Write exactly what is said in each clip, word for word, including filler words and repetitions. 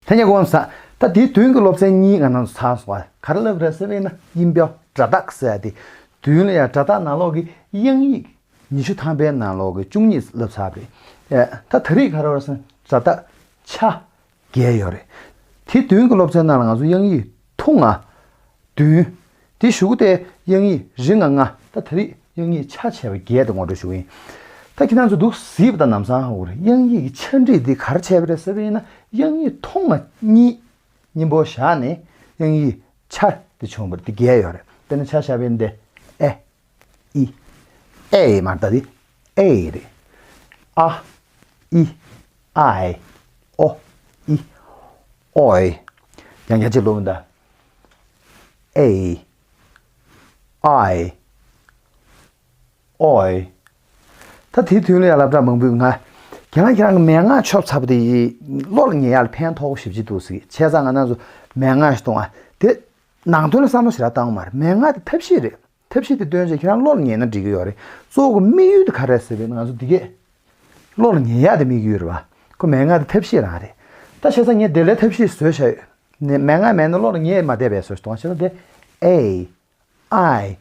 ཐ་སྙད་ཀུན་ས། ད་དེའི་མདུན་གྱི་སློབ་ཚན་གཉིས་ང་རང་ཚོ་ཚར་སོང་བ། ག་རེ་ལབ་རེད་ཟེར་བས་ན་音标སྒྲ་རྟགས་ཟེར་ཡ་དེ། མདུན་ལ་ཡ་སྒྲ་རྟགས་ནང་ལོགས་ཀྱི་དབྱངས་ཡིག་ཉི་ཤུ་ཐམ་པའི་ནང་ལོགས་ཀྱི་བཅུ་གཉིས་ལབ་ཚར་བ་རེད། ད་ད་རེས་ག་རེ་རེད་ཟེར་ན་སྒྲ་རྟགས་ཆ་བརྒྱད་ཡོད་རེད། དེ་མདུན་གྱི་སློབ་ཚན་ནང་ལ་ང་ཚོ་དབྱངས་ཡིག་ཐུང་ང་བདུན། དེ་གཞུག་གུ་དེ་དབྱངས་ཡིག་རིང་ང་ལྔ། ད་ད་རེས་དབྱངས་ཡིག་ཆ་བྱས་པ་བརྒྱད་དེ་ངོ་སྤྲོད་ཞུ་གི་ཡིན། ད་ཁྱེད་རང་ཚོ་འདུག་གཟིགས་པ་དང་ལམ་སང་ཧ་གོ་རེད། དབྱངས་ཡིག་གི་ཆ་འགྲིག་འདི་ག་རེ་བྱས་པ་རེད་ཟེར་བ་ཡིན་ན། དབྱངས་ཡིག་ཐུང་ང་གཉིས་སྙིང་པོ་བཞག་ནས་དབྱངས་ཡིག་ཆ་དེ་བྱུང་བ་རེད། དེ་བརྒྱད་ཡོད་རེད། དཔེར་ན་ཆ་བཞག་པ་ཡིན་ན་དེ་ཨེ། ཨི། ཨེ་མ་རེད། ད་དེ་ཨེ་རེད། ཨ། ཨི། ཨའི། ཨོ། ཨི། ཨོའི། ཡང་ཡང་ཅིག་ལོབས་ད། ཨེ། ཨའི། ཨོའི། ད་དེའི་མདུན་ལ་ཡ་སླབ་གྲྭ་མང་པོས་ང་། ཁྱེད་རང་ཁྱེད་རང་གི་མན་ངག་ཆོབ་ཚ་པོ་དེ་ཡིས་བློ་ལ་ངེས་ཡག་ལ་ཕན་ཐོགས་པོ་ཞེ་པོ་ཅིག་འདུག་ཟེར། བྱས་ཙང་ང་རང་ཚོ་མན་ངག་ཞིག་གཏོང་ཨ། དེ་ནང་དོན་ལ་བསམ་བློ་ཞེ་དྲག་བཏང་བ་མ་རེད། མན་ངག་དེ་ཐབས་ཤེས་རེད། ཐབས་ཤེས་དེ་སྟོན་བྱས་ཁྱེད་རང་བློ་ལ་ངེས་ན་འགྲིག་གི་ཡོད་རེད། གཙོ་བོ་གི་དམིགས་ཡུལ་དེ་ག་རེ་རེད་ཟེར་བས་ན་ང་ཚོ་འདི་གས་བློ་ལ་ངེས་ཡག་དེ་དམིགས་ཡུལ་རེད་བ། ཁོ་མན་ངག་དེ་ཐབས་ཤེས་རང་རེད། ད་བྱས་ཙང་ངས་དེ་ལས་ཐབས་ཤེས་བཟོས་བཞག་ཡོད། ནས་མན་ངག་མེད་ན་བློ་ལ་ངེས་མ་བསྡད་པའི་བཟོ་ཞིག་གཏོང་བྱས་ན་དེ་ཨེ། ཨའི།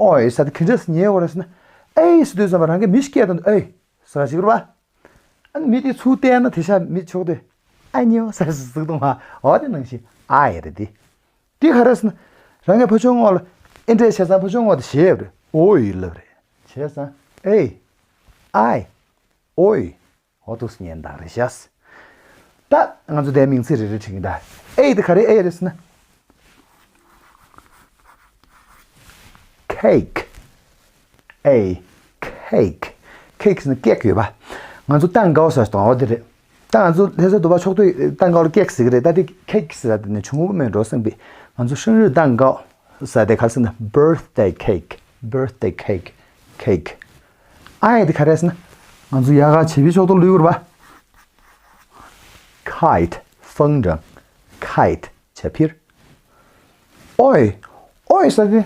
ཨོའི་ཟེར་དེ་ག་འདྲས་ཉན་དགོས་རེད་ཟེར་ན། ཨེ་ཟེར་དུས་ཙམ་པ་རང་གི་མི་ཞིག་སྐད་དང་ཨེ་ཟེར་བ་ཞིག་རེད་བ། ཨ་ནི་མི་དེ་ཚུར་བལྟས་ན་དེ་ཤ་མི་ཆོག་དེ་ཨ་ཉེ་བ་ཟེར་ཟིག་གཏོང་བ། འོ་དེ་ནང་བཞིན་ཨའི་རེད་དེ། དེ་ག་རེ་ཟེར་ན། རང་གི་ཕོ་ཆུང་ངོ་ལ་ཨེ་འདྲས་བྱས་ཙང་ཕོ་ཆུང་ངོ་དེ་ཞེས་རེད། ཨོའི་ལབ་རེད། བྱས་ཙང་ཨེ། ཨའི། ཨོའི། འོ་འདུག་སེ་ཉན་དང་རེད་ཤག་ད་ང་ཚོ་དེའི་མིང་ཚིག་རེ་རེ་བྲིས་ཀྱི་ད། ཨེ་དེ་ག་རེ་ཨེ་རེད་ཟེར་ན། ཁེག་ཨེ། ཁེག་ཁེག་ཟེར་ན་ཀེག་ཡོད་པ། ང་ཚོ་ཏང་ཀའོ་ཟེར་དང་འོ་དེ་རེད། ད་ང་ཚོ་ལྷ་ས་དུ་བ་ཕྱོགས་སྟོད་ཏང་ཀའོ་ལ་ཀེག་ཟེར་གི་རེད། ད་དེ་ཁེག་ཟེར་ད་དེ་ནས་བྱུང་བ་མེད་འགྲོ་སེམས་པས། ང་ཚོ་ཧྲིན་རུས་ཏང་ཀའོ་ཟེར་དེ་ག་རེ་ཟེར་ན་birthday cake birthday cake cake ཨ་ཡ་དེ་ག་རེ་ཟེར་ན། ང་ཚོ་ཡ་ག་བྱེ་བའི་ཕྱོགས་སྟོད་ལུས་དགོས་རེད་པ། ཁའེ་ཊི་ཕོན་ཀྲང་། ཁའེ་ཊི་བྱ་འཕུར། ཨོའི། ཨོའི་ཟེར་དེ།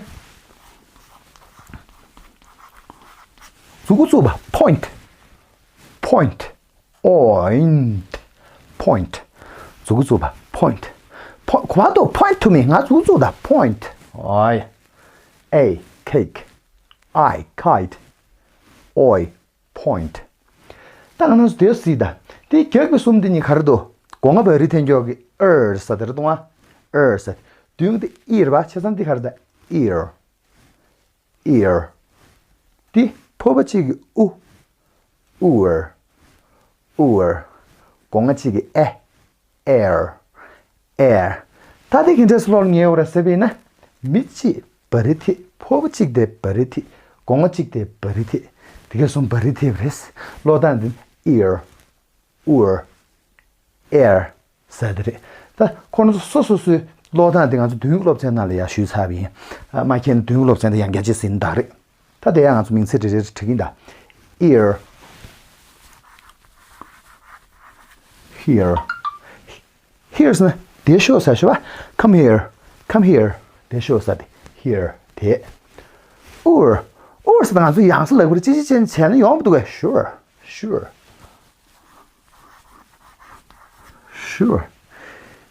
མཛུ་གུ་བཙུགས་པ། པོའིན་ཊི། པོའིན་ཊི། ཨོའིན། པོའིན་ཊི། མཛུ་གུ་བཙུགས་པ། པོའིན་ཊི། པོ་གོ་བ་དོ་པོའིན་ཊི་ཊུ་མི། ང་མཛུ་གུ་བཙུགས་ད། པོའིན་ཊི། ཨོའི། ཨེ། ཁེག་ཨའི། ཁའེ་ཊི། ཨོའི། པོའིན་ཊི། ད་ང་རང་ཚོ་དེ་སྲིད་ད། དེ་རྒྱག་པའི་གསུམ་དེ་གཉིས་ག་རེ་འདུག་སྒོ་ང་བ་རི་ཐེན་འགྱོག་གི་ཨར་ཟེར་དེ་རེད་གཏོང་ཨ། ཨར་ཟེར། མདུན་གྱི་དེ་ཨི་རེད་པ། བྱས་ཙང་དེ་ག་རེ་ད། ཨིར། ཨིར། དེ་ཕོར་པ་གཅིག་གི་ཨུ། ཨུར། ཨུར། སྒོ་ང་གཅིག་གི་ཨེ། ཨེར། ཨེར། ད་དེ་ག་འདྲས་སེ་བློ་ལ་ངེས་ཡོད་རེད་ཟེར་བས་ན། མི་གཅིག་བ་རི་ཐེ། ཕོར་པ་གཅིག་དེ་བ་རི་ཐེ། སྒོ་ང་གཅིག་དེ་བ་རི་ཐེ། དེ་ག་གསུམ་བ་རི་ཐེ་བ་རེད། བློ་སྟངས་འདི་ཨིར། ཨུར། ཨེར། ཟེར་དེ་རེད། ད་ཁོ་རང་ཚོ་སོ་སོ་སོའི་བློ་སྟངས་དེ་ང་ཚོ་མདུན་གྱི་སློབ་ཚན་ནང་ལ་ཡར་ཞུས་ཚར་བ་ཡིན། ཨ་མ་མཁྱེན་ན་མདུན་གྱི་སློབ་ཚན་དེ་ཡང་བསྐྱར་ཅིག་ཟིན་ད་རེད། ད་དེ་ཡང་ང་ཚོ་མིང་ཚིག་རེ་རེ་བྲིས་ཀྱིན་གདའ། Ear། Here། Here་ཟེར་ན་དེ་ཤོག་ཟེར་ཤོག་པ། Come here། Come here། དེ་ཤོག་ཟེར་ཏེ། Here། དེ། Ur། Ur་ཟེར་ན་ང་ཚོ་ཡང་སེ་ལབ་དགོས་རེད། ཅི་ཅི་ཅན་བྱས་ན་ཡོང་མི་འདུག་གས། Sure། Sure། Sure།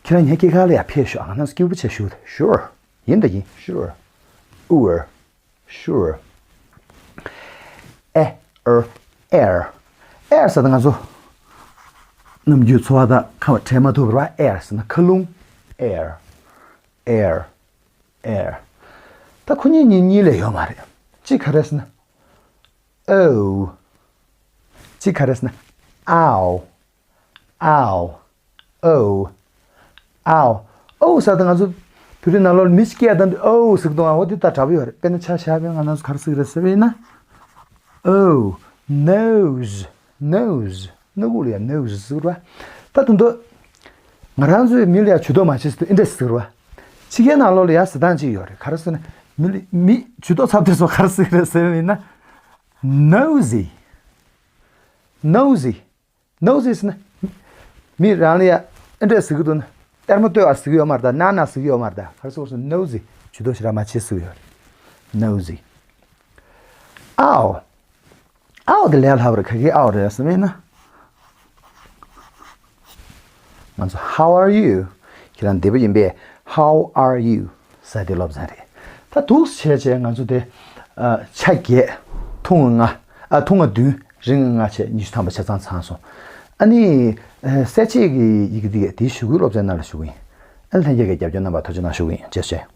ཁྱེད་རང་ངའི་སྐྱེས་སྐར་ལ་ཡར་ཕེབས་ཤོག་ང་རང་ཚོ་སྐྱིད་པོ་བྱས་བཞུགས། Sure། ཡིན་ད་ཡིན། Sure། Ur། Sure། Air། Air། Air་ཟེར་ན་ང་ཚོ་ནམ་རྒྱུན་འཚོ་བ་དང་ཁ་བ་བྲལ་མ་ཐུབ་པ་རེད་པ། Air་ཟེར་ན་མཁའ་རླུང་། Air། Air། Air། ད་ཁོ་གཉིས་གཉིས་གཉིས་ལས་ཡོད་མ་རེད། གཅིག་ག་རེ་ཟེར་ན། Oh། གཅིག་ག་རེ་ཟེར་ན། Ow། Ow། Oh། Ow། Oh་ཟེར་ད་ང་ཚོ་བོད་རིགས་ནང་ལོགས་ལ་མི་ཞིག་སྐད་བཏང་དུས་Oh་ཟེར་གི་འདུག་ཨ། འོ་དེ་ལྟ་གྲབས་ཡོད་རེད། དཔེར་ན་ཆ་བཞག་པའི་ང་རང་ཚོ་ག་རེ་ཟེར་གི་རེད་ཟེར་བས་ན། Oh། Nose། Nose། སྣ་ཁུག་ལ་ཡ་nose་ཟེར་གི་རེད་པ། ད་དུང་དུ་ང་རང་ཚོའི་མི་ལ་ཡ་ཇུས་གཏོགས་མ་བྱེད་ཟེར་དུས་འདི་འདྲ་ཟེར་གི་རེད་པ། ཕྱི་རྒྱལ་ནང་ལོགས་ལ་ཡ་ཟེར་སྟངས་ཅིག་ཡོད་རེད། ག་རེ་ཟེར་ན་མི་ལ་མི་ཇུས་གཏོགས་ཚབ་དེ་ཚོ་ག་རེ་ཟེར་གི་རེད་ཟེར་བས་ན། Nosy། Nosy། Nosy་ཟེར་ན། མི་རང་ལ་ཡ་ཨེ་འདྲས་ཟེར་གི་འདུག་ན། ལྟད་མོ་ལྟོས་པ་ཟེར་གི་ཡོད་མ་རེད་ད། ན་ན་ཟེར་གི་ཡོད་མ་རེད་ད། ག་རེ་ཟེར་གི་ཟེར་ན་nosy། ཇུས་གཏོགས་ཞེ་དྲག་མ་བྱེད་ཟེར་གི་ཡོད་རེད། Nosy། Ow། Ow་དེ་ལས་སླ་པོ་རེད། ག་གི་ow་རེད་ཟེར་བས་ན། ང་ཚོ་how are you? ཁྱེད་རང་བདེ་པོ་ཡིན་པས། How are you? ཟེར་དེ་སློབ་ཚན་རེད། ད་འདུག་བྱས་བྱས་ང་ཚོ་དེ་ཨ་ཆ་བརྒྱད། ཐུང་ང་ལྔ། ཨ་ཐུང་ང་བདུན། རིང་ང་ལྔ་བྱས་ཉི་ཤུ་ཐམ་པ་ཆ་ཚང་ཚང་སོང་། ཨ་ནི་ཨ་གསལ་བྱེད་ཀྱི་ཡི་གེ་འདི་གས་དེའི་གཞུག་གུའི་སློབ་ཚན་ནང་ལ་ཞུགས་ཀྱི་ཡིན། ཨ་ནི་ལྷན་རྒྱས་ཀྱི་རྒྱབ་སྐྱོར་གནང་བར་ཐུགས་རྗེ་གནང་ཞུ་གི་ཡིན། བརྗེད་བྱས།